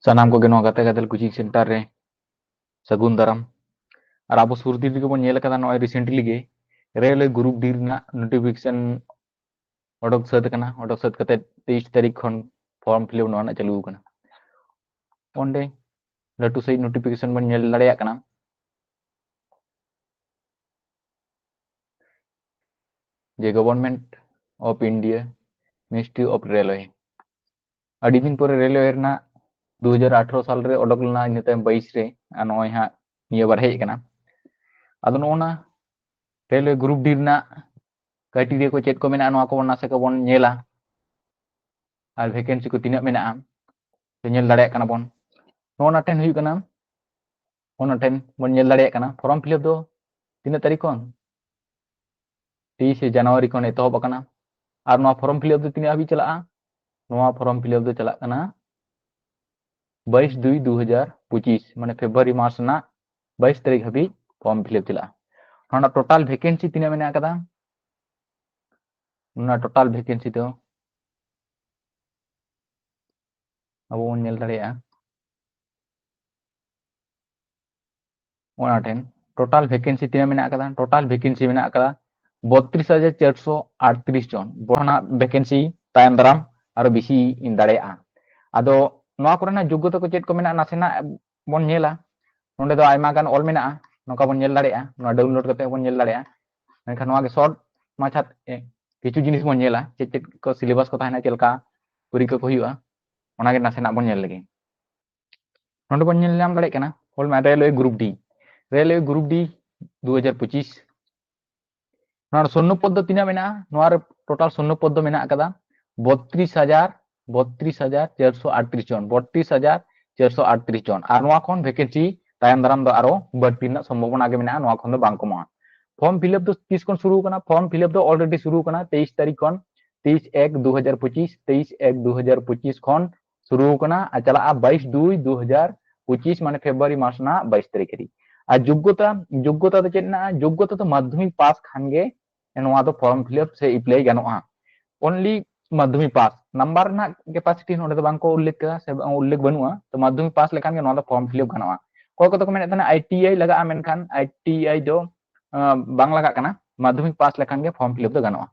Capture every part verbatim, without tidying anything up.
ᱥᱟᱱᱟᱢ ᱠᱚᱜᱮ ᱱᱚᱣᱟ ᱜᱟᱛᱮ ᱜᱟᱫᱮᱞ ᱠᱳᱪᱤᱝ ᱥᱮᱱᱴᱟᱨ ᱨᱮ ᱥᱟᱹᱜᱩᱱ ᱫᱟᱨᱟᱢ᱾ ᱟᱨ ᱟᱵᱚ ᱥᱩᱨ ᱫᱤᱱ ᱨᱮᱜᱮ ᱵᱚᱱ ᱧᱮᱞ ᱟᱠᱟᱫᱟ, ᱱᱚᱜᱼᱚᱭ ᱨᱤᱥᱮᱱᱴᱞᱤ ᱜᱮ ᱨᱮᱞᱣᱮ ᱜᱨᱩᱯ ᱰᱤ ᱨᱮᱱᱟᱜ ᱱᱳᱴᱤᱯᱷᱤᱠᱮᱥᱚᱱ ᱚᱰᱚᱠ ᱥᱟᱹᱛ ᱟᱠᱟᱱᱟ᱾ ᱚᱰᱚᱠ ᱥᱟᱹᱛ ᱠᱟᱛᱮ ᱛᱮᱭᱤᱥ ᱛᱟᱹᱨᱤᱠᱷ ᱠᱷᱚᱱ ᱯᱷᱚᱨᱢ ᱯᱷᱤᱞᱟᱯ ᱱᱚᱣᱟ ᱨᱮᱱᱟᱜ ᱪᱟᱹᱞᱩ ᱟᱠᱟᱱᱟ᱾ ᱚᱸᱰᱮ ᱞᱟᱹᱴᱩ ᱥᱟᱺᱦᱤᱡ ᱱᱳᱴᱤᱯᱷᱤᱠᱮᱥᱚᱱ ᱵᱚᱱ ᱧᱮᱞ ᱫᱟᱲᱮᱭᱟᱜ ᱠᱟᱱᱟ ᱡᱮ Government of India, Ministry of Railway, ᱟᱹᱰᱤ ᱫᱤᱱ ᱯᱚᱨᱮ ᱨᱮᱞᱣᱮ ᱨᱮᱱᱟᱜ ᱫᱩ ᱦᱟᱡᱟᱨ ᱟᱴᱷᱨᱚ ᱥᱟᱞ ᱨᱮ ᱚᱰᱚᱠ ᱞᱮᱱᱟ, ᱤᱱᱟᱹ ᱛᱟᱭᱚᱢ ᱵᱟᱭᱤᱥ ᱨᱮ, ᱟᱨ ᱱᱚᱜᱼᱚᱭ ᱦᱟᱸᱜ ᱱᱤᱭᱟᱹ ᱵᱟᱨ ᱦᱮᱡ ᱟᱠᱟᱱᱟ᱾ ᱟᱫᱚ ᱱᱚᱜᱼᱚ ᱱᱟ ᱨᱮᱞᱣᱮ ᱜᱨᱩᱯ ᱰᱤ ᱨᱮᱱᱟᱜ ᱠᱨᱟᱭᱴᱮᱨᱤᱭᱟ ᱠᱚ ᱪᱮᱫ ᱠᱚ ᱢᱮᱱᱟᱜᱼᱟ, ᱱᱚᱣᱟ ᱠᱚᱵᱚᱱ ᱱᱟᱥᱮ ᱠᱚᱵᱚᱱ ᱧᱮᱞᱟ᱾ ᱟᱨ ᱵᱷᱮᱠᱮᱱᱥᱤ ᱠᱚ ᱛᱤᱱᱟᱹᱜ ᱢᱮᱱᱟᱜᱼᱟ, ᱛᱚ ᱧᱮᱞ ᱫᱟᱲᱮᱭᱟᱜ ᱠᱟᱱᱟ ᱵᱚᱱ᱾ ᱱᱚᱜᱼᱚ ᱱᱟ ᱴᱷᱮᱱ ᱦᱩᱭᱩᱜ ᱠᱟᱱᱟ, ᱚᱱᱟ ᱴᱷᱮᱱ ᱵᱚᱱ ᱧᱮᱞ ᱫᱟᱲᱮᱭᱟᱜ ᱠᱟᱱᱟ ᱯᱷᱚᱨᱚᱢ ᱯᱷᱤᱞᱟᱯ ᱫᱚ ᱛᱤᱱᱟᱹᱜ ᱛᱟᱹᱨᱤᱠᱷ ᱠᱷᱚᱱ? ᱛᱮᱭᱤᱥᱮ ᱡᱟᱱᱩᱣᱟᱨᱤ ᱠᱷᱚᱱ ᱮᱛᱚᱦᱚᱵ ᱟᱠᱟᱱᱟ᱾ ᱟᱨ ᱱᱚᱣᱟ ᱯᱷᱚᱨᱚᱢ ᱯᱷᱤᱞᱟᱯ ᱫᱚ ᱛᱤᱱᱟᱹᱜ ᱦᱟᱹᱵᱤᱡ ᱪᱟᱞᱟᱜᱼᱟ? ᱱᱚᱣᱟ ᱯᱷᱚᱨᱚᱢ ᱯᱷᱤᱞᱟᱯ ᱫᱚ ᱪᱟᱞᱟᱜ ᱠᱟᱱᱟ ᱵᱟᱭᱤᱥ ᱫᱩᱭ ᱫᱩ ᱦᱟᱡᱟᱨ ᱯᱚᱸᱪᱤᱥ, ᱢᱟᱱᱮ ᱯᱷᱮᱵᱽᱨᱩᱣᱟᱨᱤ ᱢᱟᱥ ᱨᱮᱱᱟᱜ ᱵᱟᱭᱤᱥ ᱛᱟᱹᱨᱤᱠᱷ ᱦᱟᱹᱵᱤᱡ ᱯᱷᱚᱨᱚᱢ ᱯᱷᱤᱞᱟᱯ ᱪᱟᱞᱟᱜᱼᱟ᱾ ᱱᱚᱣᱟ ᱨᱮᱱᱟᱜ ᱴᱳᱴᱟᱞ ᱵᱷᱮᱠᱮᱱᱥᱤ ᱛᱤᱱᱟᱹᱜ ᱢᱮᱱᱟᱜ ᱟᱠᱟᱫᱟ? ᱚᱱᱟ ᱴᱳᱴᱟᱞ ᱵᱷᱮᱠᱮᱱᱥᱤ ᱫᱚ ᱟᱵᱚ ᱵᱚᱱ ᱧᱮᱞ ᱫᱟᱲᱮᱭᱟᱜᱼᱟ᱾ ᱚᱱᱟ ᱴᱷᱮᱱ ᱴᱳᱴᱟᱞ ᱵᱷᱮᱠᱮᱱᱥᱤ ᱛᱤᱱᱟᱹᱜ ᱢᱮᱱᱟᱜ ᱟᱠᱟᱫᱟ? ᱴᱳᱴᱟᱞ ᱵᱷᱮᱠᱮᱱᱥᱤ ᱢᱮᱱᱟᱜ ᱟᱠᱟᱫᱟ ᱵᱚᱛᱨᱤᱥ ᱦᱟᱡᱟᱨ ᱪᱟᱨᱥᱚ ᱟᱴᱛᱨᱤᱥ ᱡᱚᱱ᱾ ᱵᱚᱨᱛᱚᱢᱟᱱ ᱵᱷᱮᱠᱮᱱᱥᱤ ᱛᱟᱭᱚᱢ ᱫᱟᱨᱟᱢ ᱟᱨᱚ ᱵᱮᱥᱤ ᱫᱟᱲᱮᱭᱟᱜᱼᱟ᱾ ᱟᱫᱚ ᱱᱚᱣᱟ ᱠᱚᱨᱮᱱᱟᱜ ᱡᱳᱜᱽᱜᱚᱛᱟ ᱠᱚ ᱪᱮᱫ ᱠᱚ ᱢᱮᱱᱟᱜᱼᱟ, ᱱᱟᱥᱮᱱᱟᱜ ᱵᱚᱱ ᱧᱮᱞᱟ᱾ ᱱᱚᱰᱮ ᱫᱚ ᱟᱭᱢᱟ ᱜᱟᱱ ᱚᱞ ᱢᱮᱱᱟᱜᱼᱟ, ᱱᱚᱝᱠᱟ ᱵᱚᱱ ᱧᱮᱞ ᱫᱟᱲᱮᱭᱟᱜᱼᱟ, ᱱᱚᱣᱟ ᱰᱟᱣᱩᱱᱞᱳᱰ ᱠᱟᱛᱮ ᱵᱚᱱ ᱧᱮᱞ ᱫᱟᱲᱮᱭᱟᱜᱼᱟ᱾ ᱢᱮᱱᱠᱷᱟᱱ ᱱᱚᱣᱟ ᱜᱮ ᱥᱚᱨᱴ ᱢᱟᱪᱷᱟ ᱛᱮ ᱠᱤᱪᱷᱩ ᱡᱤᱱᱤᱥ ᱵᱚᱱ ᱧᱮᱞᱟ, ᱪᱮᱫ ᱪᱮᱫ ᱠᱚ ᱥᱤᱞᱮᱵᱟᱥ ᱠᱚ ᱛᱟᱦᱮᱱᱟ, ᱪᱮᱫ ᱞᱮᱠᱟ ᱯᱚᱨᱤᱠᱠᱷᱟ ᱠᱚ ᱦᱩᱭᱩᱜᱼᱟ, ᱚᱱᱟᱜᱮ ᱱᱟᱥᱮᱱᱟᱜ ᱵᱚᱱ ᱧᱮᱞ ᱞᱮᱜᱮ᱾ ᱱᱚᱰᱮ ᱵᱚᱱ ᱧᱮᱞ ᱧᱟᱢ ᱫᱟᱲᱮᱭᱟᱜ ᱠᱟᱱᱟ, ᱚᱞ ᱢᱮ railway group D, railway group D ᱫᱩ ᱦᱟᱡᱟᱨ ᱯᱚᱸᱪᱤᱥ᱾ ᱱᱚᱣᱟ ᱥᱚᱨᱱᱚ ᱯᱚᱫ ᱫᱚ ᱛᱤᱱᱟᱹᱜ ᱢᱮᱱᱟᱜᱼᱟ? ᱱᱚᱣᱟ ᱨᱮ ᱴᱳᱴᱟᱞ ᱥᱚᱨᱱᱚ ᱯᱚᱫ ᱫᱚ ᱢᱮᱱᱟᱜ ᱟᱠᱟᱫᱟ ᱵᱚᱛᱨᱤᱥ ᱦᱟᱡᱟᱨ, ᱵᱚᱛᱨᱤᱥ ᱦᱟᱡᱟᱨ ᱪᱟᱨᱥᱚ ᱟᱴᱛᱨᱤᱥ ᱡᱚᱱ, ᱵᱚᱛᱨᱤᱥ ᱦᱟᱡᱟᱨ ᱪᱟᱨᱥᱚ ᱟᱴᱛᱨᱤᱥ ᱡᱚᱱ᱾ ᱟᱨ ᱱᱚᱣᱟ ᱠᱷᱚᱱ ᱵᱷᱮᱠᱮᱱᱥᱤ ᱛᱟᱭᱚᱢ ᱫᱟᱨᱟᱢ ᱫᱚ ᱟᱨᱚ ᱵᱟᱹᱲᱛᱤ ᱨᱮᱱᱟᱜ ᱥᱚᱢᱵᱷᱚᱵᱚᱱᱟ ᱜᱮ ᱢᱮᱱᱟᱜᱼᱟ, ᱱᱚᱣᱟ ᱠᱷᱚᱱ ᱫᱚ ᱵᱟᱝ ᱠᱚᱢᱚᱜᱼᱟ᱾ ᱯᱷᱚᱨᱢ ᱯᱷᱤᱞᱟᱯ ᱫᱚ ᱛᱤᱥ ᱠᱷᱚᱱ ᱥᱩᱨᱩ ᱟᱠᱟᱱᱟ? ᱯᱷᱚᱨᱢ ᱯᱷᱤᱞᱟᱯ ᱫᱚ ᱚᱞᱨᱮᱰᱤ ᱥᱩᱨᱩ ᱟᱠᱟᱱᱟ ᱛᱮᱭᱤᱥ ᱛᱟᱹᱨᱤᱠᱷ ᱠᱷᱚᱱ, ᱛᱮᱭᱤᱥ ᱮᱠ ᱫᱩ ᱦᱟᱡᱟᱨ ᱯᱚᱸᱪᱤᱥ, ᱛᱮᱭᱤᱥ ᱮᱠ ᱫᱩ ᱦᱟᱡᱟᱨ ᱯᱚᱸᱪᱤᱥ ᱠᱷᱚᱱ ᱥᱩᱨᱩ ᱟᱠᱟᱱᱟ ᱟᱨ ᱪᱟᱞᱟᱜᱼᱟ ᱵᱟᱭᱤᱥ ᱫᱩᱭ ᱫᱩ ᱦᱟᱡᱟᱨ ᱯᱚᱸᱪᱤᱥ, ᱢᱟᱱᱮ ᱯᱷᱮᱵᱽᱨᱩᱣᱟᱨᱤ ᱢᱟᱥ ᱨᱮᱱᱟᱜ ᱵᱟᱭᱤᱥ ᱛᱟᱹᱨᱤᱠᱷ ᱦᱟᱹᱵᱤᱡ᱾ ᱟᱨ ᱡᱳᱜᱽᱜᱚᱛᱟ, ᱡᱳᱜᱽᱜᱚᱛᱟ ᱫᱚ ᱪᱮᱫ ᱢᱮᱱᱟᱜᱼᱟ? ᱡᱳᱜᱽᱜᱚᱛᱟ ᱫᱚ ᱢᱟᱫᱽᱫᱷᱚᱢᱤᱠ ᱯᱟᱥ ᱠᱷᱟᱱ ᱜᱮ ᱱᱚᱣᱟ ᱫᱚ ᱯᱷᱚᱨᱢ ᱯᱷᱤᱞᱟᱯ ᱥᱮ ᱮᱯᱞᱟᱭ ᱜᱟᱱᱚᱜᱼᱟ᱾ ᱚᱱᱞᱤ ᱢᱟᱫᱽᱫᱷᱚᱢᱤᱠ ᱯᱟᱥ, ᱱᱟᱢᱵᱟᱨ ᱨᱮᱱᱟᱜ ᱠᱮᱯᱟᱥᱤᱴᱤ ᱱᱚᱰᱮ ᱫᱚ ᱵᱟᱝ ᱠᱚ ᱩᱞᱞᱮᱠᱷ ᱠᱟᱫᱟ ᱥᱮ ᱵᱟᱝ ᱩᱞᱞᱮᱠᱷ ᱵᱟᱹᱱᱩᱜᱼᱟ᱾ ᱛᱚ ᱢᱟᱫᱽᱫᱷᱚᱢᱤᱠ ᱯᱟᱥ ᱞᱮᱠᱷᱟᱱ ᱜᱮ ᱱᱚᱣᱟ ᱫᱚ ᱯᱷᱚᱨᱢ ᱯᱷᱤᱞᱟᱯ ᱜᱟᱱᱚᱜᱼᱟ᱾ ᱚᱠᱚᱭ ᱠᱚᱫᱚ ᱠᱚ ᱢᱮᱱᱮᱫ ᱛᱟᱦᱮᱱᱟ ᱟᱭᱴᱤᱟᱭ ᱞᱟᱜᱟᱜᱼᱟ, ᱢᱮᱱᱠᱷᱟᱱ ᱟᱭᱴᱤᱟᱭ ᱫᱚ ᱵᱟᱝ ᱞᱟᱜᱟᱜ ᱠᱟᱱᱟ, ᱢᱟᱫᱽᱫᱷᱚᱢᱤᱠ ᱯᱟᱥ ᱞᱮᱠᱷᱟᱱ ᱜᱮ ᱯᱷᱚᱨᱢ ᱯᱷᱤᱞᱟᱯ ᱫᱚ ᱜᱟᱱᱚᱜᱼᱟ᱾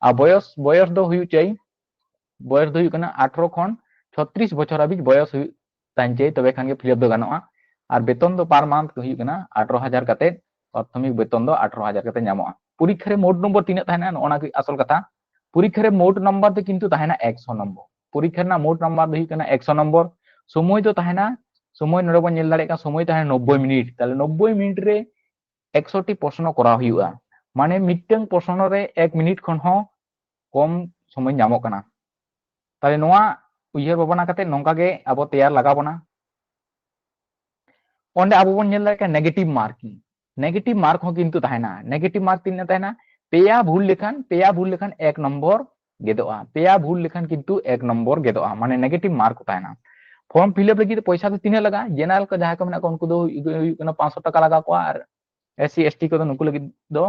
ᱟᱨ ᱵᱚᱭᱚᱥ, ᱵᱚᱭᱚᱥ ᱫᱚ ᱦᱩᱭᱩᱜ ᱪᱟᱹᱭ, ᱵᱚᱭᱚᱥ ᱫᱚ ᱦᱩᱭᱩᱜ ᱠᱟᱱᱟ ᱟᱴᱷᱨᱚ ᱠᱷᱚᱱ ᱪᱷᱚᱛᱨᱤᱥ ᱵᱚᱪᱷᱚᱨ ᱦᱟᱹᱵᱤᱡ ᱵᱚᱭᱚᱥ ᱦᱩᱭᱩᱜ ᱛᱟᱦᱮᱱ ᱪᱟᱹᱭ, ᱛᱚᱵᱮ ᱠᱷᱟᱱ ᱜᱮ ᱯᱷᱤᱞᱟᱯ ᱫᱚ ᱜᱟᱱᱚᱜᱼᱟ᱾ ᱟᱨ ᱵᱮᱛᱚᱱ ᱫᱚ ᱯᱟᱨ ᱢᱟᱱᱛᱷ ᱦᱩᱭᱩᱜ ᱠᱟᱱᱟ ᱟᱴᱷᱨᱚ ᱦᱟᱡᱟᱨ ᱠᱟᱛᱮ, ᱯᱨᱟᱛᱷᱚᱢᱤᱠ ᱵᱮᱛᱚᱱ ᱫᱚ ᱟᱴᱷᱨᱚ ᱦᱟᱡᱟᱨ ᱠᱟᱛᱮ ᱧᱟᱢᱚᱜᱼᱟ᱾ ᱯᱚᱨᱤᱠᱠᱷᱟ ᱨᱮ ᱢᱳᱴ ᱱᱚᱢᱵᱚᱨ ᱛᱤᱱᱟᱹᱜ ᱛᱟᱦᱮᱱᱟ, ᱱᱚᱜᱼᱚ ᱱᱟ ᱜᱮ ᱟᱥᱚᱞ ᱠᱟᱛᱷᱟ᱾ ᱯᱚᱨᱤᱠᱠᱷᱟ ᱨᱮ ᱢᱳᱴ ᱱᱟᱢᱵᱟᱨ ᱫᱚ ᱠᱤᱱᱛᱩ ᱛᱟᱦᱮᱱᱟ ᱮᱠᱥᱚ ᱱᱚᱢᱵᱚᱨ᱾ ᱯᱚᱨᱤᱠᱠᱷᱟ ᱨᱮᱱᱟᱜ ᱢᱳᱴ ᱱᱟᱢᱵᱟᱨ ᱫᱚ ᱦᱩᱭᱩᱜ ᱠᱟᱱᱟ ᱮᱠᱥᱚ ᱱᱚᱢᱵᱚᱨ᱾ ᱥᱚᱢᱚᱭ ᱫᱚ ᱛᱟᱦᱮᱱᱟ, ᱥᱚᱢᱚᱭ ᱱᱚᱰᱮ ᱵᱚᱱ ᱧᱮᱞ ᱫᱟᱲᱮᱭᱟᱜ ᱠᱟᱱᱟ, ᱥᱚᱢᱚᱭ ᱛᱟᱦᱮᱱᱟ ᱱᱚᱵᱵᱳᱭ ᱢᱤᱱᱤᱴ᱾ ᱛᱟᱦᱞᱮ ᱱᱚᱵᱵᱳᱭ ᱢᱤᱱᱤᱴ ᱨᱮ ᱮᱠᱥᱚ ᱴᱤ ᱯᱨᱚᱥᱱᱚ ᱠᱚᱨᱟᱣ ᱦᱩᱭᱩᱜᱼᱟ, ᱢᱟᱱᱮ ᱢᱤᱫᱴᱟᱝ ᱯᱨᱚᱥᱱᱚ ᱨᱮ ᱮᱠ ᱢᱤᱱᱤᱴ ᱠᱷᱚᱱ ᱦᱚᱸ ᱠᱚᱢ ᱥᱚᱢᱚᱭ ᱧᱟᱢᱚᱜ ᱠᱟᱱᱟ᱾ ᱛᱟᱦᱞᱮ ᱱᱚᱣᱟ ᱩᱭᱦᱟᱹᱨ ᱵᱷᱟᱵᱽᱱᱟ ᱠᱟᱛᱮ ᱱᱚᱝᱠᱟ ᱜᱮ ᱟᱵᱚ ᱛᱮᱭᱟᱨ ᱞᱟᱜᱟᱣ ᱵᱚᱱᱟ᱾ ᱚᱸᱰᱮ ᱟᱵᱚ ᱵᱚᱱ ᱧᱮᱞ ᱫᱟᱲᱮᱭᱟᱜ ᱠᱟᱱᱟ ᱱᱮᱜᱮᱴᱤᱵᱷ ᱢᱟᱨᱠᱤᱝ, ᱱᱮᱜᱮᱴᱤᱵᱷ ᱢᱟᱨᱠ ᱦᱚᱸ ᱠᱤᱱᱛᱩ ᱛᱟᱦᱮᱱᱟ᱾ ᱱᱮᱜᱮᱴᱤᱵᱷ ᱢᱟᱨᱠ ᱛᱤᱱᱟᱹᱜ ᱛᱟᱦᱮᱱᱟ? ᱯᱮᱭᱟ ᱵᱷᱩᱞ ᱞᱮᱠᱷᱟᱱ, ᱯᱮᱭᱟ ᱵᱷᱩᱞ ᱞᱮᱠᱷᱟᱱ ᱮᱠ ᱱᱚᱢᱵᱚᱨ ᱜᱮᱫᱚᱜᱼᱟ, ᱯᱮᱭᱟ ᱵᱷᱩᱞ ᱞᱮᱠᱷᱟᱱ ᱠᱤᱱᱛᱩ ᱮᱠ ᱱᱚᱢᱵᱚᱨ ᱜᱮᱫᱚᱜᱼᱟ, ᱢᱟᱱᱮ ᱱᱮᱜᱮᱴᱤᱵᱷ ᱢᱟᱨᱠ ᱛᱟᱦᱮᱱᱟ᱾ ᱯᱷᱚᱨᱢ ᱯᱷᱤᱞᱟᱯ ᱞᱟᱹᱜᱤᱫ ᱯᱚᱭᱥᱟ ᱫᱚ ᱛᱤᱱᱟᱹᱜ ᱞᱟᱜᱟᱜᱼᱟ? ᱡᱮᱱᱟᱨᱮᱞ ᱠᱚ ᱡᱟᱦᱟᱸᱭ ᱠᱚ ᱢᱮᱱᱟᱜ ᱠᱚᱣᱟ ᱩᱱᱠᱩ ᱫᱚ ᱦᱩᱭᱩᱜ ᱠᱟᱱᱟ ᱯᱟᱸᱪᱥᱚ ᱴᱟᱠᱟ ᱞᱟᱜᱟᱣ ᱠᱚᱣᱟ, ᱟᱨ ᱮᱥ ᱥᱤ ᱮᱥ ᱴᱤ ᱠᱚᱫᱚ ᱱᱩᱠᱩ ᱞᱟᱹᱜᱤᱫ ᱫᱚ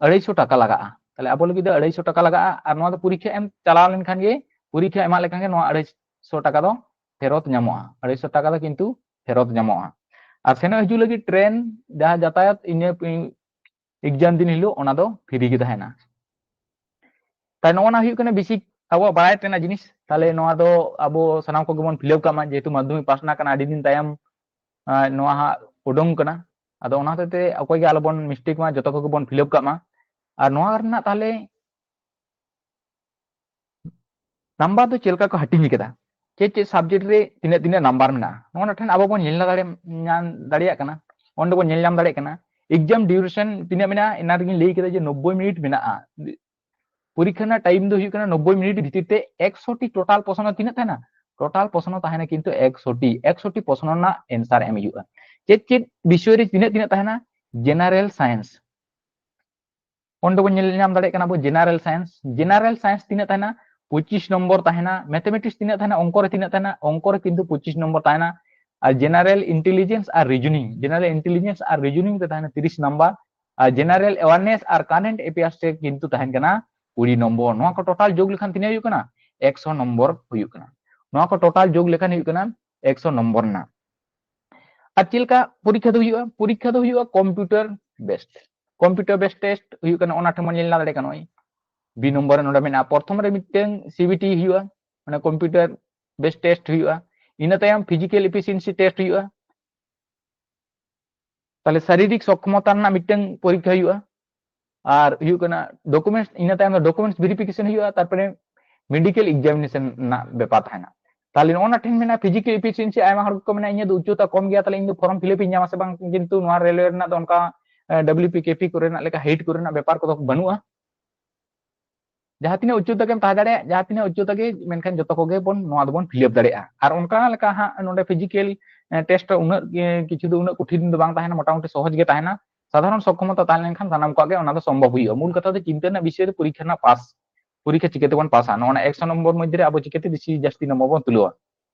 ᱟᱹᱲᱟᱹᱭᱥᱚ ᱴᱟᱠᱟ ᱞᱟᱜᱟᱜᱼᱟ᱾ ᱛᱟᱦᱞᱮ ᱟᱵᱚ ᱞᱟᱹᱜᱤᱫ ᱫᱚ ᱟᱹᱲᱟᱹᱭᱥᱚ ᱴᱟᱠᱟ ᱞᱟᱜᱟᱜᱼᱟ, ᱟᱨ ᱱᱚᱣᱟ ᱫᱚ ᱯᱚᱨᱤᱠᱠᱷᱟ ᱮᱢ ᱪᱟᱞᱟᱣ ᱞᱮᱱᱠᱷᱟᱱ ᱜᱮ, ᱯᱚᱨᱤᱠᱠᱷᱟ ᱮᱢᱟᱜ ᱞᱮᱠᱷᱟᱱ ᱜᱮ ᱱᱚᱣᱟ ᱟᱹᱲᱟᱹᱭᱥᱚ ᱴᱟᱠᱟ ᱫᱚ ᱯᱷᱮᱨᱚᱛ ᱧᱟᱢᱚᱜᱼᱟ, ᱟᱹᱲᱟᱹᱭᱥᱚ ᱴᱟᱠᱟ ᱫᱚ ᱠᱤᱱᱛᱩ ᱯᱷᱮᱨᱚᱛ ᱧᱟᱢᱚᱜᱼᱟ᱾ ᱟᱨ ᱥᱮᱱᱚᱜ ᱦᱤᱡᱩᱜ ᱞᱟᱹᱜᱤᱫ ᱴᱨᱮᱱ ᱡᱟᱦᱟᱸ ᱡᱟᱛᱟᱭᱟᱛ ᱤᱱᱟᱹ exam ᱫᱤᱱ ᱦᱤᱞᱳᱜ ᱚᱱᱟ ᱫᱚ free ᱜᱮ ᱛᱟᱦᱮᱱᱟ᱾ ᱛᱟᱦᱞᱮ ᱱᱚᱜᱼᱚ ᱱᱟ ᱦᱩᱭᱩᱜ ᱠᱟᱱᱟ basic ᱟᱵᱚᱣᱟᱜ ᱵᱟᱲᱟᱭ ᱛᱮᱱᱟᱜ ᱡᱤᱱᱤᱥ᱾ ᱛᱟᱦᱞᱮ ᱱᱚᱣᱟ ᱫᱚ ᱟᱵᱚ ᱥᱟᱱᱟᱢ ᱠᱚᱜᱮ ᱵᱚᱱ ᱯᱷᱤᱞᱟᱯ ᱠᱟᱜ ᱢᱟ, ᱡᱮᱦᱮᱛᱩ ᱢᱟᱫᱽᱫᱷᱚᱢᱤᱠ ᱯᱟᱥ ᱨᱮᱱᱟᱜ ᱠᱟᱱᱟ, ᱟᱹᱰᱤ ᱫᱤᱱ ᱛᱟᱭᱚᱢ ᱟᱸ, ᱱᱚᱣᱟ ᱦᱟᱸᱜ ᱩᱰᱩᱝ ᱠᱟᱱᱟ᱾ ᱟᱫᱚ ᱚᱱᱟ ᱦᱚᱛᱮᱡ ᱛᱮ ᱚᱠᱚᱭ ᱜᱮ ᱟᱞᱚᱵᱚᱱ mistake ᱢᱟ, ᱡᱚᱛᱚ ᱠᱚᱜᱮ ᱵᱚᱱ ᱯᱷᱤᱞᱟᱯ ᱠᱟᱜ ᱢᱟ᱾ ᱟᱨ ᱱᱚᱣᱟ ᱨᱮᱱᱟᱜ ᱛᱟᱦᱞᱮ ᱱᱟᱢᱵᱟᱨ ᱫᱚ ᱪᱮᱫ ᱞᱮᱠᱟ ᱠᱚ ᱦᱟᱹᱴᱤᱧ ᱠᱟᱫᱟ, ᱪᱮᱫ ᱪᱮᱫ ᱥᱟᱵᱡᱮᱠᱴ ᱨᱮ ᱛᱤᱱᱟᱹᱜ ᱛᱤᱱᱟᱹᱜ ᱱᱟᱢᱵᱟᱨ ᱢᱮᱱᱟᱜᱼᱟ, ᱱᱚᱣᱟ ᱴᱷᱮᱱ ᱟᱵᱚ ᱵᱚᱱ ᱧᱮᱞ ᱫᱟᱲᱮ-, ᱧᱟᱢ ᱫᱟᱲᱮᱭᱟᱜ ᱠᱟᱱᱟ, ᱚᱸᱰᱮ ᱵᱚᱱ ᱧᱮᱞ ᱧᱟᱢ ᱫᱟᱲᱮᱭᱟᱜ ᱠᱟᱱᱟ᱾ Exam duration ᱛᱤᱱᱟᱹᱜ ᱢᱮᱱᱟᱜᱼᱟ, ᱮᱱᱟ ᱨᱮᱜᱤᱧ ᱞᱟᱹᱭ ᱠᱮᱫᱟ ᱡᱮ ᱱᱚᱵᱵᱳᱭ ᱢᱤᱱᱤᱴ ᱢᱮᱱᱟᱜᱼᱟ᱾ ᱯᱚᱨᱤᱠᱠᱷᱟ ᱨᱮᱱᱟᱜ time ᱫᱚ ᱦᱩᱭᱩᱜ ᱠᱟᱱᱟ ᱱᱚᱵᱵᱳᱭ ᱢᱤᱱᱤᱴ ᱵᱷᱤᱛᱤᱨ ᱛᱮ ᱮᱠᱥᱚ ᱴᱤ total ᱯᱨᱚᱥᱱᱚ ᱛᱤᱱᱟᱹᱜ ᱛᱟᱦᱮᱱᱟ? Total ᱯᱨᱚᱥᱱᱚ ᱛᱟᱦᱮᱱᱟ ᱠᱤᱱᱛᱩ ᱮᱠᱥᱚ ᱴᱤ, ᱮᱠᱥᱚ ᱴᱤ ᱯᱨᱚᱥᱱᱚ ᱨᱮᱱᱟᱜ answer ᱮᱢ ᱦᱩᱭᱩᱜᱼᱟ᱾ ᱪᱮᱫ ᱪᱮᱫ ᱵᱤᱥᱚᱭ ᱨᱮ ᱛᱤᱱᱟᱹᱜ ᱛᱤᱱᱟᱹᱜ ᱛᱟᱦᱮᱱᱟ? General science᱾ ᱚᱸᱰᱮ ᱵᱚᱱ ᱧᱮᱞ ᱧᱟᱢ ᱫᱟᱲᱮᱭᱟᱜ ᱠᱟᱱᱟ ᱟᱵᱚ general science, general science ᱛᱤᱱᱟᱹᱜ ᱛᱟᱦᱮᱱᱟ? ᱯᱚᱸᱪᱤᱥ ᱱᱚᱢᱵᱚᱨ ᱛᱟᱦᱮᱱᱟ᱾ Mathematics ᱛᱤᱱᱟᱹᱜ ᱛᱟᱦᱮᱱᱟ? ᱚᱝᱠᱚ ᱨᱮ ᱛᱤᱱᱟᱹᱜ ᱛᱟᱦᱮᱱᱟ? ᱚᱝᱠᱚ ᱨᱮ ᱠᱤᱱᱛᱩ ᱯᱚᱸᱪᱤᱥ ᱱᱚᱢᱵᱚᱨ ᱛᱟᱦᱮᱱᱟ᱾ ᱟᱨ general intelligence ᱟᱨ reasoning, general intelligence ᱟᱨ reasoning ᱨᱮ ᱛᱟᱦᱮᱱᱟ ᱛᱤᱨᱤᱥ ᱱᱟᱢᱵᱟᱨ, ᱟᱨ general awareness ᱟᱨ current affairs ᱨᱮ ᱠᱤᱱᱛᱩ ᱛᱟᱦᱮᱱ ᱠᱟᱱᱟ ᱠᱩᱲᱤ ᱱᱚᱢᱵᱚᱨ᱾ ᱱᱚᱣᱟ ᱠᱚ total ᱡᱳᱜᱽ ᱞᱮᱠᱷᱟᱱ ᱛᱤᱱᱟᱹᱜ ᱦᱩᱭᱩᱜ ᱠᱟᱱᱟ? ᱮᱠᱥᱚ ᱱᱚᱢᱵᱚᱨ ᱦᱩᱭᱩᱜ ᱠᱟᱱᱟ᱾ ᱱᱚᱣᱟ ᱠᱚ ᱴᱳᱴᱟᱞ ᱡᱳᱜᱽ ᱞᱮᱠᱷᱟᱱ ᱦᱩᱭᱩᱜ ᱠᱟᱱᱟ ᱮᱠᱥᱚ ᱱᱚᱢᱵᱚᱨ ᱨᱮᱱᱟᱜ᱾ ᱟᱨ ᱪᱮᱫ ᱞᱮᱠᱟ ᱯᱚᱨᱤᱠᱠᱷᱟ ᱫᱚ ᱦᱩᱭᱩᱜᱼᱟ? ᱯᱚᱨᱤᱠᱠᱷᱟ ᱫᱚ ᱦᱩᱭᱩᱜᱼᱟ computer based. Computer based test ᱦᱩᱭᱩᱜ ᱠᱟᱱᱟ, ᱚᱱᱟ ᱴᱷᱮᱱ ᱵᱚᱱ ᱧᱮᱞ ᱧᱟᱢ ᱫᱟᱲᱮᱭᱟᱜ ᱠᱟᱱᱟ, ᱱᱚᱜᱼᱚᱭ ᱵᱤ ᱱᱚᱢᱵᱚᱨ ᱨᱮ ᱱᱚᱰᱮ ᱢᱮᱱᱟᱜᱼᱟ᱾ ᱯᱨᱚᱛᱷᱚᱢ ᱨᱮ ᱢᱤᱫᱴᱟᱝ ᱥᱤᱵᱤᱴᱤ ᱦᱩᱭᱩᱜᱼᱟ, ᱢᱟᱱᱮ ᱠᱚᱢᱯᱤᱭᱩᱴᱟᱨ ᱵᱮᱥᱰ ᱴᱮᱥᱴ ᱦᱩᱭᱩᱜᱼᱟ᱾ ᱤᱱᱟᱹ ᱛᱟᱭᱚᱢ ᱯᱷᱤᱡᱤᱠᱮᱞ ᱮᱯᱷᱤᱥᱤᱭᱮᱱᱥᱤ ᱴᱮᱥᱴ ᱦᱩᱭᱩᱜᱼᱟ᱾ ᱛᱟᱦᱞᱮ ᱥᱟᱨᱤᱨᱤᱠ ᱥᱚᱠᱠᱷᱚᱢᱚᱛᱟ ᱨᱮᱱᱟᱜ ᱢᱤᱫᱴᱟᱝ ᱯᱚᱨᱤᱠᱠᱷᱟ ᱦᱩᱭᱩᱜᱼᱟ᱾ ᱟᱨ ᱦᱩᱭᱩᱜ ᱠᱟᱱᱟ ᱰᱚᱠᱩᱢᱮᱱᱴᱥ, ᱤᱱᱟᱹ ᱛᱟᱭᱚᱢ ᱫᱚ ᱰᱚᱠᱩᱢᱮᱱᱴᱥ ᱵᱷᱮᱨᱤᱯᱷᱤᱠᱮᱥᱚᱱ ᱦᱩᱭᱩᱜᱼᱟ, ᱛᱟᱨᱯᱚᱨᱮ ᱢᱮᱰᱤᱠᱮᱞ ᱮᱠᱡᱟᱢᱤᱱᱮᱥᱚᱱ ᱨᱮᱱᱟᱜ ᱵᱮᱯᱟᱨ ᱛᱟᱦᱮᱱᱟ᱾ ᱛᱟᱦᱞᱮ ᱱᱚᱜᱼᱚ ᱱᱟ ᱴᱷᱮᱱ ᱢᱮᱱᱟᱜᱼᱟ ᱯᱷᱤᱡᱤᱠᱮᱞ ᱮᱯᱷᱤᱥᱤᱭᱮᱱᱥᱤ, ᱟᱭᱢᱟ ᱦᱚᱲ ᱠᱚ ᱢᱮᱱᱟ ᱤᱧᱟᱹᱜ ᱫᱚ ᱩᱪᱪᱚᱛᱟ ᱠᱚᱢ ᱜᱮᱭᱟ, ᱛᱟᱦᱞᱮ ᱤᱧ ᱫᱚ ᱯᱷᱚᱨᱚᱢ ᱯᱷᱤᱞᱟᱯ ᱤᱧ ᱧᱟᱢᱟ ᱥᱮ ᱵᱟᱝ? ᱠᱤᱱᱛᱩ ᱱᱚᱣᱟ ᱨᱮᱞᱣᱮ ᱨᱮᱱᱟᱜ ᱫᱚ ᱚᱱᱠᱟ ᱰᱟᱵᱞᱤᱭᱩᱯᱤ ᱠᱮᱯᱤ ᱠᱚᱨᱮᱱᱟᱜ ᱞᱮᱠᱟ ᱦᱟᱭᱤᱴ ᱠᱚᱨᱮᱱᱟᱜ ᱵᱮᱯᱟᱨ ᱠᱚᱫᱚ ᱵᱟᱹᱱᱩᱜᱼᱟ᱾ ᱡᱟᱦᱟᱸ ᱛᱤᱱᱟᱹᱜ ᱩᱪᱪᱚᱛᱟ ᱜᱮᱢ ᱛᱟᱦᱮᱸ ᱫᱟᱲᱮᱭᱟᱜ, ᱡᱟᱦᱟᱸ ᱛᱤᱱᱟᱹᱜ ᱩᱪᱪᱚᱛᱟ ᱜᱮ, ᱢᱮᱱᱠᱷᱟᱱ ᱡᱚᱛᱚ ᱠᱚᱜᱮ ᱵᱚᱱ ᱱᱚᱣᱟ ᱫᱚᱵᱚᱱ ᱯᱷᱤᱞᱟᱯ ᱫᱟᱲᱮᱭᱟᱜᱼᱟ᱾ ᱟᱨ ᱚᱱᱠᱟ ᱞᱮᱠᱟ ᱦᱟᱸᱜ ᱱᱚᱰᱮ ᱯᱷᱤᱡᱤᱠᱮᱞ ᱴᱮᱥᱴ ᱩᱱᱟᱹᱜ ᱮ, ᱠᱤᱪᱷᱩ ᱫᱚ ᱩᱱᱟᱹᱜ ᱠᱚᱴᱷᱤᱱ ᱫᱚ ᱵᱟᱝ ᱛᱟᱦᱮᱱᱟ, ᱢᱚᱴᱟᱢᱩᱴᱤ ᱥᱚᱦᱚᱡᱽ ᱜᱮ ᱛᱟᱦᱮᱱᱟ᱾ ᱥᱟᱫᱷᱟᱨᱚᱱ ᱥᱚᱠᱠᱷᱚᱢᱚᱛᱟ ᱛᱟᱦᱮᱸ ᱞᱮᱱᱠᱷᱟᱱ ᱥᱟᱱᱟᱢ ᱠᱚᱣᱟᱜ ᱜᱮ ᱚᱱᱟ ᱫᱚ ᱥᱚᱢᱵᱷᱚᱵ ᱦᱩᱭᱩᱜᱼᱟ᱾ ᱢᱩᱞ ᱠᱟᱛᱷᱟ ᱫᱚ ᱪᱤᱱᱛᱟᱹ ᱨᱮᱱᱟᱜ ᱵᱤᱥᱚᱭ ᱫᱚ ᱯᱚᱨᱤᱠᱠᱷᱟ ᱨᱮᱱᱟᱜ ᱯᱟᱥ, ᱯᱚᱨᱤᱠᱠᱷᱟ ᱪᱤᱠᱟᱹ ᱛᱮᱵᱚᱱ ᱯᱟᱥᱟ᱾ ᱱᱚᱜᱼᱚ ᱱᱟ ᱮᱠᱥᱚ ᱱᱚᱢᱵᱚᱨ ᱢᱚᱫᱽᱫᱷᱮ ᱨᱮ ᱟᱵᱚ ᱪᱤᱠᱟᱹᱛᱮ ᱵᱮᱥᱤ ᱡᱟᱹᱥᱛᱤ ᱱᱚᱢᱵᱚᱨ ᱵᱚᱱ ᱛᱩᱞᱟᱹᱣᱟ,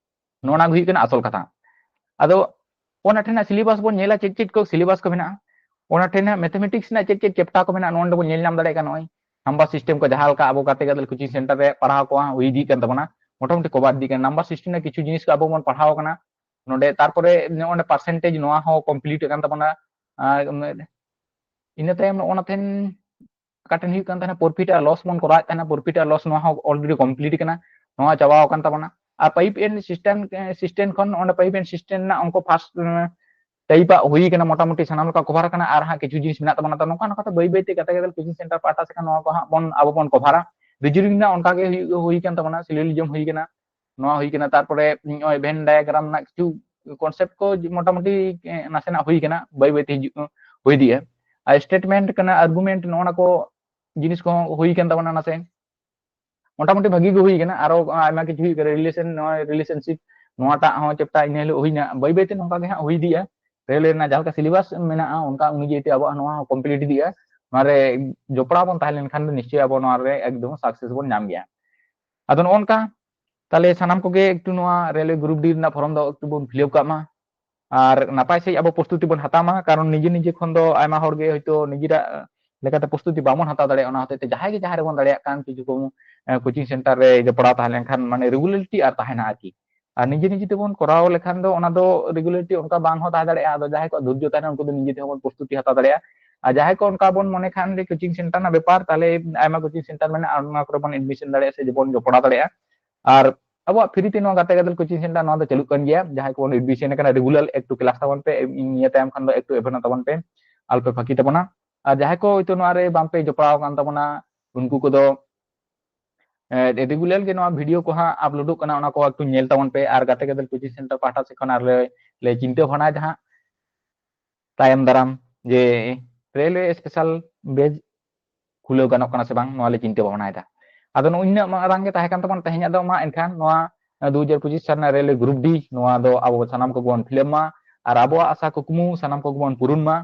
ᱱᱚᱜᱼᱚ ᱱᱟ ᱜᱮ ᱦᱩᱭᱩᱜ ᱠᱟᱱᱟ ᱟᱥᱚᱞ ᱠᱟᱛᱷᱟ᱾ ᱟᱫᱚ ᱚᱱᱟ ᱴᱷᱮᱱᱟᱜ ᱥᱤᱞᱮᱵᱟᱥ ᱵᱚᱱ ᱧᱮᱞᱟ, ᱪᱮᱫ ᱪᱮᱫ ᱠᱚ ᱥᱤᱞᱮᱵᱟᱥ ᱠᱚ ᱢᱮᱱᱟᱜᱼᱟ, ᱚᱱᱟ ᱴᱷᱮᱱᱟᱜ ᱢᱮᱛᱷᱟᱢᱮᱴᱤᱠᱥ ᱨᱮᱱᱟᱜ ᱪᱮᱫ ᱪᱮᱫ ᱪᱮᱯᱴᱟᱨ ᱠᱚ ᱢᱮᱱᱟᱜᱼᱟ, ᱱᱚᱰᱮ ᱵᱚᱱ ᱧᱮᱞ ᱧᱟᱢ ᱫᱟᱲᱮᱭᱟᱜ ᱠᱟᱱᱟ᱾ ᱱᱚᱜᱼᱚᱭ ᱱᱟᱢᱵᱟᱨ ᱥᱤᱥᱴᱮᱢ ᱠᱚ, ᱡᱟᱦᱟᱸ ᱞᱮᱠᱟ ᱟᱵᱚ ᱜᱟᱛᱮ ᱜᱟᱫᱮᱞ ᱠᱳᱪᱤᱝ ᱥᱮᱱᱴᱟᱨ ᱨᱮ ᱯᱟᱲᱦᱟᱣ ᱠᱚᱣᱟ, ᱦᱩᱭ ᱤᱫᱤᱜ ᱠᱟᱱ ᱛᱟᱵᱚᱱᱟ, ᱢᱚᱴᱟᱢᱩᱴᱤ ᱠᱚᱵᱷᱟᱨ ᱤᱫᱤᱜ ᱠᱟᱱᱟ᱾ ᱱᱟᱢᱵᱟᱨ ᱥᱤᱥᱴᱮᱢ ᱨᱮᱱᱟᱜ ᱠᱤᱪᱷᱩ ᱡᱤᱱᱤᱥ ᱠᱚ ᱟᱵᱚ ᱵᱚᱱ ᱯᱟᱲᱦᱟᱣ ᱠᱟᱱᱟ ᱱᱚᱰᱮ᱾ ᱛᱟᱨᱯᱚᱨᱮ ᱱᱚᱜᱼᱚᱭ ᱯᱟᱨᱥᱮᱱᱴᱮᱡᱽ, ᱱᱚᱣᱟ ᱦᱚᱸ ᱠᱚᱢᱯᱞᱤᱴ ᱟᱠᱟᱱ ᱛᱟᱵᱚᱱᱟ᱾ ᱟᱨ ᱤᱱᱟᱹ ᱛᱟᱭᱚᱢ ᱱᱚᱜᱼᱚ ᱱᱟ ᱴᱷᱮᱱ ᱚᱠᱟ ᱴᱷᱮᱱ ᱦᱩᱭᱩᱜ ᱠᱟᱱ ᱛᱟᱦᱮᱱᱟ, ᱯᱨᱚᱯᱷᱤᱴ ᱟᱨ ᱞᱚᱥ ᱵᱚᱱ ᱠᱚᱨᱟᱣᱮᱫ ᱛᱟᱦᱮᱱᱟ, ᱯᱨᱚᱯᱷᱤᱴ ᱟᱨ ᱞᱚᱥ ᱱᱚᱣᱟ ᱦᱚᱸ ᱚᱞᱨᱮᱰᱤ ᱠᱚᱢᱯᱞᱤᱴ ᱟᱠᱟᱱᱟ, ᱱᱚᱣᱟ ᱪᱟᱵᱟᱣ ᱟᱠᱟᱱ ᱛᱟᱵᱚᱱᱟ᱾ ᱟᱨ ᱯᱟᱭᱤᱯ ᱮᱱᱰ ᱥᱤᱥᱴᱮᱢ, ᱥᱤᱥᱴᱮᱢ ᱠᱷᱚᱱ ᱚᱸᱰᱮ ᱯᱟᱭᱤᱯ ᱮᱱᱰ ᱥᱤᱥᱴᱮᱢ ᱨᱮᱱᱟᱜ ᱚᱝᱠᱚ ᱯᱷᱟᱥᱴ ᱴᱟᱭᱤᱯ ᱟᱜ ᱦᱩᱭ ᱠᱟᱱᱟ, ᱢᱚᱴᱟᱢᱩᱴᱤ ᱥᱟᱱᱟᱢ ᱞᱮᱠᱟ ᱠᱚᱵᱷᱟᱨ ᱟᱠᱟᱱᱟ᱾ ᱟᱨ ᱦᱟᱸᱜ ᱠᱤᱪᱷᱩ ᱡᱤᱱᱤᱥ ᱢᱮᱱᱟᱜ ᱛᱟᱵᱚᱱᱟ, ᱛᱚ ᱱᱚᱝᱠᱟ ᱱᱚᱝᱠᱟ ᱛᱮ ᱵᱟᱹᱭ ᱵᱟᱹᱭ ᱛᱮ ᱜᱟᱛᱮ ᱜᱟᱫᱮᱞ ᱠᱳᱪᱤᱝ ᱥᱮᱱᱴᱟᱨ ᱯᱟᱦᱴᱟ ᱥᱮᱫ ᱠᱷᱚᱱ ᱱᱚᱣᱟ ᱠᱚ ᱦᱟᱸᱜ ᱵᱚᱱ, ᱟᱵᱚ ᱵᱚᱱ ᱠᱚᱵᱷᱟᱨᱟ᱾ ᱨᱤᱡᱚᱱᱤᱝ ᱨᱮᱱᱟᱜ ᱚᱱᱠᱟ ᱜᱮ ᱦᱩᱭᱩᱜ, ᱦᱩᱭ ᱠᱟᱱ ᱛᱟᱵᱚᱱᱟ, ᱥᱤᱞᱳᱡᱤᱡᱚᱢ ᱦᱩᱭ ᱠᱟᱱᱟ, ᱱᱚᱣᱟ ᱦᱩᱭ ᱠᱟᱱᱟ᱾ ᱛᱟᱨᱯᱚᱨᱮ ᱱᱚᱜᱼᱚᱭ ᱵᱷᱮᱱ ᱰᱟᱭᱟᱜᱨᱟᱢ ᱨᱮᱱᱟᱜ ᱠᱤᱪᱷᱩ ᱠᱚᱱᱥᱮᱯᱴ ᱠᱚ ᱢᱚᱴᱟᱢᱩᱴᱤ, ᱮ, ᱱᱟᱥᱮᱱᱟᱜ ᱦᱩᱭ ᱠᱟᱱᱟ, ᱵᱟᱹᱭ ᱵᱟᱹᱭ ᱛᱮ ᱦᱤᱡᱩᱜ, ᱦᱩᱭ ᱤᱫᱤᱜᱼᱟ᱾ ᱟᱨ ᱥᱴᱮᱴᱢᱮᱱᱴ ᱠᱟᱱᱟ, ᱟᱨᱜᱩᱢᱮᱱᱴ, ᱱᱚᱜᱼᱚ ᱱᱟ ᱠᱚ ᱡᱤᱱᱤᱥ ᱠᱚᱦᱚᱸ ᱦᱩᱭ ᱠᱟᱱ ᱛᱟᱵᱚᱱᱟ ᱱᱟᱥᱮ᱾ ᱢᱚᱴᱟᱢᱩᱴᱤ ᱵᱷᱟᱹᱜᱤ ᱜᱮ ᱦᱩᱭ ᱠᱟᱱᱟ᱾ ᱟᱨᱚ ᱟᱭᱢᱟ ᱠᱤᱪᱷᱩ ᱦᱩᱭᱩᱜ ᱠᱟᱱᱟ, ᱨᱤᱞᱮᱥᱚᱱ, ᱱᱚᱜᱼᱚᱭ ᱨᱤᱞᱮᱥᱚᱱᱥᱤᱯ, ᱱᱚᱣᱟᱴᱟᱜ ᱦᱚᱸ ᱪᱮᱯᱴᱟᱨ ᱤᱱᱟᱹ ᱦᱤᱞᱳᱜ ᱦᱩᱭᱱᱟ᱾ ᱵᱟᱹᱭ ᱵᱟᱹᱭ ᱛᱮ ᱱᱚᱝᱠᱟ ᱜᱮ ᱦᱟᱸᱜ ᱦᱩᱭ ᱤᱫᱤᱜᱼᱟ᱾ ᱨᱮᱞ ᱨᱮᱱᱟᱜ ᱡᱟᱦᱟᱸ ᱞᱮᱠᱟ ᱥᱤᱞᱮᱵᱟᱥ ᱢᱮᱱᱟᱜᱼᱟ, ᱚᱱᱠᱟ ᱚᱱᱩᱡᱟᱭᱤ ᱛᱮ ᱟᱵᱚᱣᱟᱜ ᱱᱚᱣᱟ ᱦᱚᱸ ᱠᱚᱢᱯᱞᱤᱴ ᱤᱫᱤᱜᱼᱟ᱾ ᱱᱚᱣᱟ ᱨᱮ ᱡᱚᱯᱲᱟᱣ ᱵᱚᱱ ᱛᱟᱦᱮᱸ ᱞᱮᱱᱠᱷᱟᱱ ᱫᱚ ᱱᱤᱥᱪᱚᱭ ᱟᱵᱚ ᱱᱚᱣᱟ ᱨᱮ ᱮᱠᱫᱚᱢ ᱥᱟᱠᱥᱮᱥ ᱵᱚᱱ ᱧᱟᱢ ᱜᱮᱭᱟ᱾ ᱟᱫᱚ ᱱᱚᱜᱼᱚ ᱱᱚᱝᱠᱟ, ᱛᱟᱦᱞᱮ ᱥᱟᱱᱟᱢ ᱠᱚᱜᱮ ᱮᱠᱴᱩ ᱱᱚᱣᱟ ᱨᱮᱞᱣᱮ ᱜᱨᱩᱯ ᱰᱤ ᱨᱮᱱᱟᱜ ᱯᱷᱚᱨᱚᱢ ᱫᱚ ᱮᱠᱴᱩ ᱵᱚᱱ ᱯᱷᱤᱞᱟᱯ ᱠᱟᱜ ᱢᱟ᱾ ᱟᱨ ᱱᱟᱯᱟᱭ ᱥᱟᱺᱦᱤᱡ ᱟᱵᱚ ᱯᱨᱚᱥᱛᱩᱛᱤ ᱵᱚᱱ ᱦᱟᱛᱟᱣ ᱢᱟ, ᱠᱟᱨᱚᱱ ᱱᱤᱡᱮ ᱱᱤᱡᱮ ᱠᱷᱚᱱ ᱫᱚ ᱟᱭᱢᱟ ᱦᱚᱲ ᱜᱮ ᱦᱚᱭᱛᱳ ᱱᱤᱡᱮᱨᱟᱜ ᱞᱮᱠᱟᱛᱮ ᱯᱨᱚᱥᱛᱩᱛᱤ ᱵᱟᱵᱚᱱ ᱦᱟᱛᱟᱣ ᱫᱟᱲᱮᱭᱟᱜᱼᱟ᱾ ᱚᱱᱟ ᱦᱚᱛᱮᱡ ᱛᱮ ᱡᱟᱦᱟᱸᱭ ᱜᱮ ᱡᱟᱦᱟᱸ ᱨᱮᱵᱚᱱ ᱫᱟᱲᱮᱭᱟᱜ ᱠᱟᱱ ᱠᱤᱪᱷᱩ ᱠᱚ ᱠᱳᱪᱤᱝ ᱥᱮᱱᱴᱟᱨ ᱨᱮ ᱡᱚᱯᱲᱟᱣ ᱛᱟᱦᱮᱸ ᱞᱮᱱᱠᱷᱟᱱ ᱢᱟᱱᱮ ᱨᱮᱜᱩᱞᱟᱨᱤᱴᱤ ᱟᱨ ᱛᱟᱦᱮᱱᱟ ᱟᱨᱠᱤ᱾ ᱟᱨ ᱱᱤᱡᱮ ᱱᱤᱡᱮ ᱛᱮᱵᱚᱱ ᱠᱚᱨᱟᱣ ᱞᱮᱠᱷᱟᱱ ᱫᱚ ᱚᱱᱟ ᱫᱚ ᱨᱮᱜᱩᱞᱟᱨᱤᱴᱤ ᱚᱱᱠᱟ ᱵᱟᱝ ᱦᱚᱸ ᱛᱟᱦᱮᱸ ᱫᱟᱲᱮᱭᱟᱜᱼᱟ᱾ ᱟᱫᱚ ᱡᱟᱦᱟᱸᱭ ᱠᱚᱣᱟᱜ ᱫᱷᱳᱨᱡᱚ ᱛᱟᱦᱮᱱᱟ ᱩᱱᱠᱩ ᱫᱚ ᱱᱤᱡᱮ ᱛᱮᱦᱚᱸ ᱵᱚᱱ ᱯᱨᱚᱥᱛᱩᱛᱤ ᱦᱟᱛᱟᱣ ᱫᱟᱲᱮᱭᱟᱜᱼᱟ᱾ ᱟᱨ ᱡᱟᱦᱟᱸᱭ ᱠᱚ ᱚᱱᱠᱟ ᱵᱚᱱ ᱢᱚᱱᱮ ᱠᱷᱟᱱ ᱡᱮ ᱠᱳᱪᱤᱝ ᱥᱮᱱᱴᱟᱨ ᱨᱮᱱᱟᱜ ᱵᱮᱯᱟᱨ, ᱛᱟᱦᱚᱞᱮ ᱟᱭᱢᱟ ᱠᱳᱪᱤᱝ ᱥᱮᱱᱴᱟᱨ ᱢᱮᱱᱟᱜᱼᱟ, ᱚᱱᱟ ᱠᱚᱨᱮ ᱵᱚᱱ ᱮᱰᱢᱤᱥᱚᱱ ᱫᱟᱲᱮᱭᱟᱜᱼᱟ ᱥᱮ ᱡᱮᱵᱚᱱ ᱡᱚᱯᱲᱟᱣ ᱫᱟᱲᱮᱭᱟᱜᱼᱟ᱾ ᱟᱨ ᱟᱵᱚᱣᱟᱜ ᱯᱷᱨᱤ ᱛᱮ ᱱᱚᱣᱟ ᱜᱟᱛᱮ ᱜᱟᱫᱮᱞ ᱠᱳᱪᱤᱝ ᱥᱮᱱᱴᱟᱨ ᱱᱚᱣᱟ ᱫᱚ ᱪᱟᱹᱞᱩᱜ ᱠᱟᱱ ᱜᱮᱭᱟ᱾ ᱡᱟᱦᱟᱸᱭ ᱠᱚᱵᱚᱱ ᱮᱰᱢᱤᱥᱚᱱ ᱟᱠᱟᱱᱟ ᱨᱮᱜᱩᱞᱟᱨ ᱮᱠᱴᱩ ᱠᱞᱟᱥ ᱛᱟᱵᱚᱱ ᱯᱮ, ᱱᱤᱭᱟᱹ ᱛᱟᱭᱚᱢ ᱠᱷᱟᱱ ᱫᱚ ᱮᱠᱴᱩ ᱮᱵᱷᱮᱱᱚᱜ ᱛᱟᱵᱚᱱ ᱯᱮ, ᱟᱞᱚᱯᱮ ᱯᱷᱟᱸᱠᱤ ᱛᱟᱵᱚᱱᱟ᱾ ᱟᱨ ᱡᱟᱦᱟᱸᱭ ᱠᱚ ᱦᱳᱭᱛᱳ ᱱᱚᱣᱟ ᱨᱮ ᱵᱟᱝᱯᱮ ᱡᱚᱯᱲᱟᱣ ᱟᱠᱟᱱ ᱛᱟᱵᱚᱱᱟ, ᱩᱱᱠᱩ ᱠᱚᱫᱚ ᱨᱮᱜᱩᱞᱟᱨ ᱜᱮ ᱱᱚᱣᱟ ᱵᱷᱤᱰᱤᱭᱳ ᱠᱚ ᱦᱟᱸᱜ ᱟᱯᱞᱳᱰᱚᱜ ᱠᱟᱱᱟ, ᱚᱱᱟ ᱠᱚ ᱮᱠᱴᱩ ᱧᱮᱞ ᱛᱟᱵᱚᱱ ᱯᱮ᱾ ᱟᱨ ᱜᱟᱛᱮ ᱜᱟᱫᱮᱞ ᱠᱳᱪᱤᱝ ᱥᱮᱱᱴᱟᱨ ᱯᱟᱦᱴᱟ ᱥᱮᱫ ᱠᱷᱚᱱ ᱟᱨ ᱞᱮ, ᱞᱮ ᱪᱤᱱᱛᱟᱹ ᱵᱷᱟᱵᱽᱱᱟᱭᱮᱫᱟ ᱦᱟᱸᱜ ᱛᱟᱭᱚᱢ ᱫᱟᱨᱟᱢ ᱡᱮ ᱨᱮᱞᱣᱮ ᱥᱯᱮᱥᱟᱞ ᱵᱮᱪ ᱠᱷᱩᱞᱟᱹᱣ ᱜᱟᱱᱚᱜ ᱠᱟᱱᱟ ᱥᱮ ᱵᱟᱝ, ᱱᱚᱣᱟ ᱞᱮ ᱪᱤᱱᱛᱟᱹ ᱵᱷᱟᱵᱽᱱᱟᱭᱮᱫᱟ᱾ ᱟᱫᱚ ᱱᱚᱜᱼᱚᱭ ᱱᱤᱱᱟᱹᱜ ᱢᱟᱨᱟᱝ ᱜᱮ ᱛᱟᱦᱮᱸ ᱠᱟᱱ ᱛᱟᱵᱚᱱᱟ ᱛᱮᱦᱮᱧᱟᱜ ᱫᱚ᱾ ᱢᱟ ᱮᱱᱠᱷᱟᱱ ᱱᱚᱣᱟ ᱫᱩ ᱦᱟᱡᱟᱨ ᱯᱚᱸᱪᱤᱥ ᱥᱟᱞ ᱨᱮᱱᱟᱜ ᱨᱮᱞᱣᱮ ᱜᱨᱩᱯ ᱰᱤ, ᱱᱚᱣᱟ ᱫᱚ ᱟᱵᱚ ᱥᱟᱱᱟᱢ ᱠᱚᱜᱮ ᱵᱚᱱ ᱯᱷᱤᱞᱟᱯ ᱢᱟ ᱟᱨ ᱟᱵᱚᱣᱟᱜ ᱟᱥᱟ ᱠᱩᱠᱢᱩ ᱥᱟᱱᱟᱢ ᱠᱚᱜᱮ ᱵᱚᱱ ᱯᱩᱨᱩᱱ ᱢᱟ᱾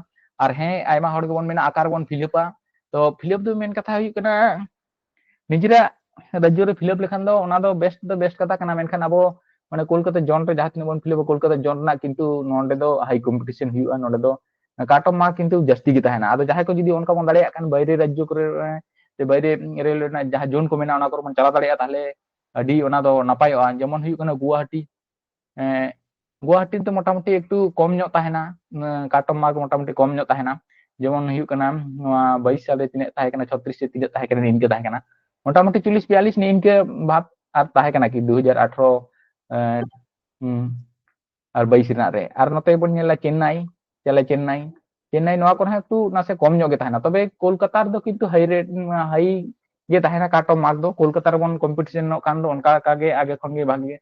ᱟᱨ ᱦᱮᱸ, ᱟᱭᱢᱟ ᱦᱚᱲ ᱜᱮᱵᱚᱱ ᱢᱮᱱᱟ ᱚᱠᱟ ᱨᱮᱵᱚᱱ ᱯᱷᱤᱞᱟᱯᱟ? ᱛᱚ ᱯᱷᱤᱞᱟᱯ ᱫᱚ ᱢᱮᱱ ᱠᱟᱛᱷᱟ ᱦᱩᱭᱩᱜ ᱠᱟᱱᱟ ᱱᱤᱡᱮᱨᱟᱜ ᱨᱟᱡᱽᱡᱚ ᱨᱮ ᱯᱷᱤᱞᱟᱯ ᱞᱮᱠᱷᱟᱱ ᱫᱚ ᱚᱱᱟ ᱫᱚ ᱵᱮᱥᱴ ᱫᱚ ᱵᱮᱥᱴ ᱠᱟᱛᱷᱟ ᱠᱟᱱᱟ, ᱢᱮᱱᱠᱷᱟᱱ ᱟᱵᱚ ᱢᱟᱱᱮ ᱠᱳᱞᱠᱟᱛᱟ ᱡᱳᱱ ᱨᱮ ᱡᱟᱦᱟᱸ ᱛᱤᱱᱟᱹᱜ ᱵᱚᱱ ᱯᱷᱤᱞᱟᱯᱟ ᱠᱳᱞᱠᱟᱛᱟ ᱡᱳᱱ ᱨᱮᱱᱟᱜ, ᱠᱤᱱᱛᱩ ᱱᱚᱰᱮ ᱫᱚ ᱦᱟᱭ ᱠᱚᱢᱯᱤᱴᱤᱥᱚᱱ ᱦᱩᱭᱩᱜᱼᱟ, ᱱᱚᱰᱮ ᱫᱚ ᱠᱟᱴ ᱚᱯᱷ ᱢᱟᱨᱠ ᱠᱤᱱᱛᱩ ᱡᱟᱹᱥᱛᱤ ᱜᱮ ᱛᱟᱦᱮᱱᱟ᱾ ᱟᱫᱚ ᱡᱟᱦᱟᱸᱭ ᱠᱚ ᱡᱩᱫᱤ ᱚᱱᱠᱟ ᱵᱚᱱ ᱫᱟᱲᱮᱭᱟᱜ ᱠᱷᱟᱱ ᱵᱟᱭᱨᱮ ᱨᱟᱡᱽᱡᱚ ᱠᱚᱨᱮ ᱥᱮ ᱵᱟᱭᱨᱮ ᱨᱮᱞ ᱨᱮᱱᱟᱜ ᱡᱟᱦᱟᱸ ᱡᱳᱱ ᱠᱚ ᱢᱮᱱᱟᱜᱼᱟ ᱚᱱᱟ ᱠᱚᱨᱮ ᱵᱚᱱ ᱪᱟᱞᱟᱣ ᱫᱟᱲᱮᱭᱟᱜᱼᱟ, ᱛᱟᱦᱚᱞᱮ ᱟᱹᱰᱤ ᱚᱱᱟ ᱫᱚ ᱱᱟᱯᱟᱭᱚᱜᱼᱟ᱾ ᱡᱮᱢᱚᱱ ᱦᱩᱭᱩᱜ ᱠᱟᱱᱟ ᱜᱩᱣᱟᱦᱟᱴᱤ, ᱮᱸ, ᱜᱩᱣᱟᱦᱟᱴᱤ ᱫᱚ ᱢᱚᱴᱟᱢᱩᱴᱤ ᱮᱠᱴᱩ ᱠᱚᱢ ᱧᱚᱜ ᱛᱟᱦᱮᱱᱟ, ᱠᱟᱴ ᱚᱯᱷ ᱢᱟᱨᱠ ᱢᱚᱴᱟᱢᱩᱴᱤ ᱠᱚᱢ ᱧᱚᱜ ᱛᱟᱦᱮᱱᱟ᱾ ᱡᱮᱢᱚᱱ ᱦᱩᱭᱩᱜ ᱠᱟᱱᱟ ᱱᱚᱣᱟ ᱵᱟᱭᱤᱥ ᱥᱟᱞ ᱨᱮ ᱛᱤᱱᱟᱹᱜ ᱛᱟᱦᱮᱸ ᱠᱟᱱᱟ, ᱪᱷᱚᱛᱨᱤᱥ ᱥᱮ ᱛᱤᱱᱟᱹᱜ ᱛᱟᱦᱮᱸ ᱠᱟᱱᱟ, ᱱᱤᱝᱠᱟᱹ ᱛᱟᱦᱮᱸ ᱠᱟᱱᱟ ᱢᱚᱴᱟᱢᱩᱴᱤ ᱪᱚᱞᱞᱤᱥ ᱵᱤᱭᱟᱞᱞᱤᱥ ᱱᱤᱝᱠᱟᱹ ᱵᱷᱟᱵ ᱟᱨ ᱛᱟᱦᱮᱸ ᱠᱟᱱᱟ ᱠᱤ ᱫᱩ ᱦᱟᱡᱟᱨ ᱟᱴᱷᱨᱚ, ᱮᱸ, ᱦᱩᱸ, ᱟᱨ ᱵᱟᱭᱤᱥ ᱨᱮᱱᱟᱜ ᱨᱮ᱾ ᱟᱨ ᱱᱚᱛᱮ ᱵᱚᱱ ᱧᱮᱞᱟ ᱪᱮᱱᱱᱟᱭ, ᱪᱮᱞᱮ ᱪᱮᱱᱱᱟᱭ, ᱪᱮᱱᱱᱟᱭ ᱱᱚᱣᱟ ᱠᱚᱨᱮ ᱦᱚᱸ ᱮᱠᱴᱩ ᱱᱟᱥᱮ ᱠᱚᱢ ᱧᱚᱜ ᱜᱮ ᱛᱟᱦᱮᱱᱟ᱾ ᱛᱚᱵᱮ ᱠᱳᱞᱠᱟᱛᱟ ᱨᱮᱫᱚ ᱠᱤᱱᱛᱩ ᱦᱟᱭ ᱨᱮᱴ, ᱦᱟᱭ ᱜᱮ ᱛᱟᱦᱮᱱᱟ ᱠᱟᱴ ᱚᱯᱷ ᱢᱟᱨᱠ ᱫᱚ᱾ ᱠᱳᱞᱠᱟᱛᱟ ᱨᱮᱵᱚᱱ ᱠᱚᱢᱯᱤᱴᱤᱥᱚᱱᱚᱜ ᱠᱟᱱ ᱫᱚ ᱚᱱᱠᱟ ᱞᱮᱠᱟ ᱜᱮ ᱟᱜᱮ ᱠᱷᱚᱱ ᱜᱮ ᱵᱷᱟᱜᱤ,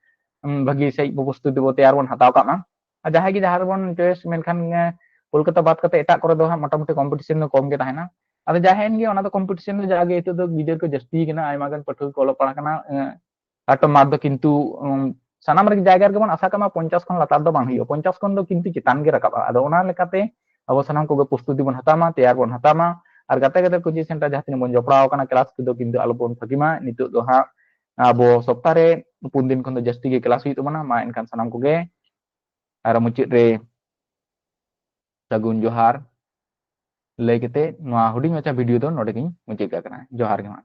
ᱩᱢ, ᱵᱷᱟᱜᱤ ᱥᱟᱺᱦᱤᱡ ᱯᱨᱚᱥᱛᱩᱛᱤ ᱵᱚ ᱛᱮᱭᱟᱨ ᱵᱚᱱ ᱦᱟᱛᱟᱣ ᱠᱟᱜ ᱢᱟ᱾ ᱟᱨ ᱡᱟᱦᱟᱸᱭ ᱜᱮ ᱡᱟᱦᱟᱸ ᱨᱮᱵᱚᱱ ᱪᱚᱭᱮᱥ, ᱢᱮᱱᱠᱷᱟᱱ, ᱮ, ᱠᱳᱞᱠᱟᱛᱟ ᱵᱟᱫ ᱠᱟᱛᱮ ᱮᱴᱟᱜ ᱠᱚᱨᱮ ᱫᱚ ᱦᱟᱸᱜ ᱢᱚᱴᱟᱢᱩᱴᱤ ᱠᱚᱢᱯᱤᱴᱤᱥᱚᱱ ᱫᱚ ᱠᱚᱢ ᱜᱮ ᱛᱟᱦᱮᱱᱟ᱾ ᱟᱫᱚ ᱡᱟᱦᱟᱸᱭᱮᱱ ᱜᱮ, ᱚᱱᱟ ᱫᱚ ᱠᱚᱢᱯᱤᱴᱤᱥᱚᱱ ᱫᱚ ᱡᱟᱜᱮ ᱱᱤᱛᱚᱜ ᱫᱚ ᱜᱤᱫᱟᱹᱨ ᱠᱚ ᱡᱟᱹᱥᱛᱤ ᱠᱟᱱᱟ, ᱟᱭᱢᱟ ᱜᱟᱱ ᱯᱟᱹᱴᱷᱩᱣᱟᱹ ᱠᱚ ᱚᱞᱚᱜ ᱯᱟᱲᱦᱟᱜ ᱠᱟᱱᱟ, ᱮ, ᱠᱟᱴ ᱚᱯᱷ ᱢᱟᱨᱠ ᱫᱚ ᱠᱤᱱᱛᱩ, ᱩᱢ, ᱥᱟᱱᱟᱢ ᱨᱮᱜᱮ ᱡᱟᱭᱜᱟ ᱨᱮᱜᱮ ᱵᱚᱱ ᱟᱥᱟ ᱠᱟᱜ ᱢᱟ ᱯᱚᱧᱪᱟᱥ ᱠᱷᱚᱱ ᱞᱟᱛᱟᱨ ᱫᱚ ᱵᱟᱝ ᱦᱩᱭᱩᱜᱼᱟ᱾ ᱯᱚᱧᱪᱟᱥ ᱠᱷᱚᱱ ᱫᱚ ᱠᱤᱱᱛᱩ ᱪᱮᱛᱟᱱ ᱜᱮ ᱨᱟᱠᱟᱵᱼᱟ᱾ ᱟᱫᱚ ᱚᱱᱟ ᱞᱮᱠᱟᱛᱮ ᱟᱵᱚ ᱥᱟᱱᱟᱢ ᱠᱚᱜᱮ ᱯᱨᱚᱥᱛᱩᱛᱤ ᱵᱚᱱ ᱦᱟᱛᱟᱣ ᱢᱟ, ᱛᱮᱭᱟᱨ ᱵᱚᱱ ᱦᱟᱛᱟᱣ ᱢᱟ᱾ ᱟᱨ ᱜᱟᱛᱮ ᱜᱟᱛᱮ ᱠᱳᱪᱤᱝ ᱥᱮᱱᱴᱟᱨ ᱡᱟᱦᱟᱸ ᱛᱤᱱᱟᱹᱜ ᱵᱚᱱ ᱡᱚᱯᱲᱟᱣ ᱟᱠᱟᱱᱟ ᱠᱞᱟᱥ ᱠᱚᱫᱚ ᱠᱤᱱᱛᱩ ᱟᱞᱚᱵᱚᱱ ᱯᱷᱟᱹᱠᱤ ᱢᱟ᱾ ᱱᱤᱛᱚᱜ ᱫᱚ ᱦᱟᱸᱜ ᱟᱵᱚ ᱥᱚᱯᱛᱟᱦᱚ ᱨᱮ ᱯᱩᱱ ᱫᱤᱱ ᱠᱷᱚᱱ ᱫᱚ ᱡᱟᱹᱥᱛᱤ ᱜᱮ ᱠᱞᱟᱥ ᱦᱩᱭᱩᱜ ᱛᱟᱵᱚᱱᱟ᱾ ᱢᱟ ᱮᱱᱠᱷᱟᱱ ᱥᱟᱱᱟᱢ ᱠᱚᱜᱮ ᱟᱨ ᱢᱩᱪᱟᱹᱫ ᱨᱮ ᱥᱟᱹᱜᱩᱱ ᱡᱚᱦᱟᱨ᱾ ᱞᱟᱹᱭ ᱠᱟᱛᱮ ᱱᱚᱣᱟ ᱦᱩᱰᱤᱧ ᱢᱟᱪᱷᱟ ᱵᱷᱤᱰᱤᱭᱳ ᱫᱚ ᱱᱚᱰᱮ ᱜᱤᱧ ᱢᱩᱪᱟᱹᱫ ᱠᱟᱜ ᱠᱟᱱᱟ᱾ ᱡᱚᱦᱟᱨ ᱜᱮ ᱢᱟ᱾